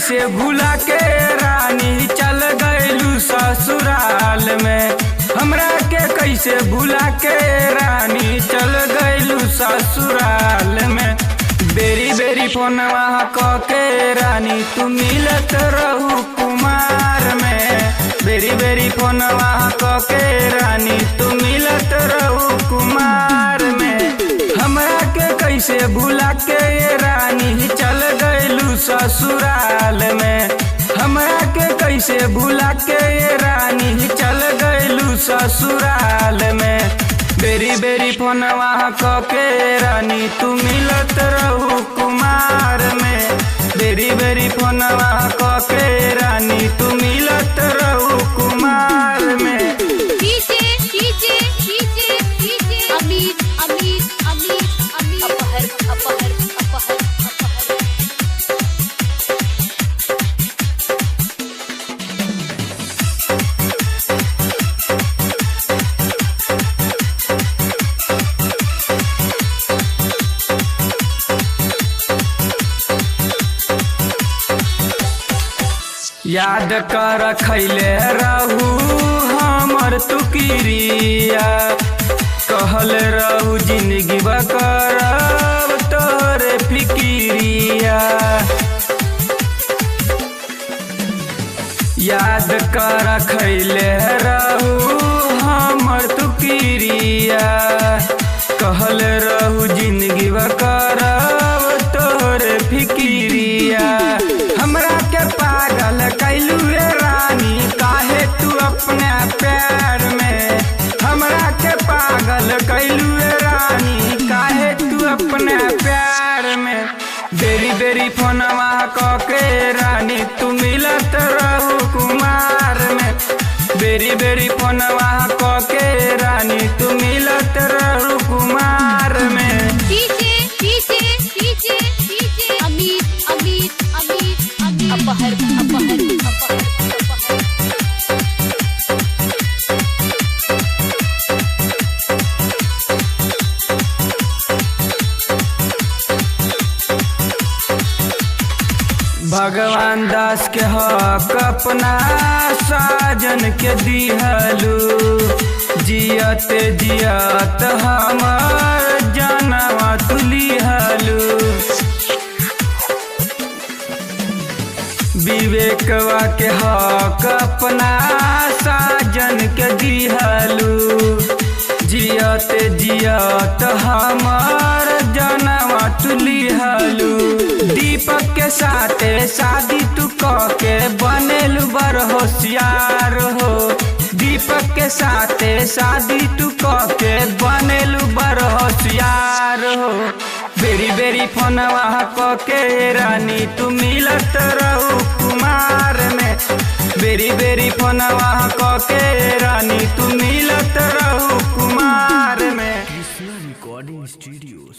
कैसे भुला के रानी चल गइलू ससुराल में। हमरा के कैसे भुला के रानी चल गइलू ससुराल में। बेरी बेरी फोनवा क के रानी तू मिलत रहू कुमार में। बेरी बेरी फोनवा क के रानी तू मिलत रहू कुमार में। हमरा के कैसे भुला के रानी चल गइलू ससुराल में। हमरा के कैसे भुला के रानी चल गइलू ससुराल में। बेरी बेरी फोनवा क के रानी तू मिलत रहू कुमार में। बेरी बेरी फोनवा क के रानी तू मिलत रहू कुमार में। DJ DJ DJ DJ Amit Amit Amit Amit Aphar Aphar Aphar Aphar. याद कर खैले रहू हमर तू किरिया, कहल रहू जिंदगी बकरब तोहरे फिकिरिया। याद कर खैले रहू हमर तू किरिया, कहल रहू जिंदगी बकरब तोहरे फिकिरिया। हमरा के पागल कैलू रानी काहे तू अपने प्यार में। हमरा के पागल कैलू रानी काहे तू अपने प्यार में। बेरी बेरी फोनवा क के रानी तू मिलत रहू कुमार में। बेरी बेरी फोनवा क के रानी तू मिलत रहू कुमार में। DJ DJ DJ DJ Amit Amit Amit Amit Aphar Aphar Aphar Aphar. भगवान दास के हक अपना साजन के दिहलू, जियत जियत हमर जानवा तू लिहलू। विवेकवा के हक अपना साजन के दिहलू, जियत जियत हमर जानवा तू लिहलू। दीपक के साथे शादी तू क के बनेलू बड़ होशियार हो। दीपक के साथे शादी तू क के बनेलू बड़ होशियार हो। बेरी बेरी फोनवा क के रानी तू मिलत रहू कुमार में। बेरी बेरी फोनवा क के रानी तू मिलत रहू कुमार में। Krishna recording studio.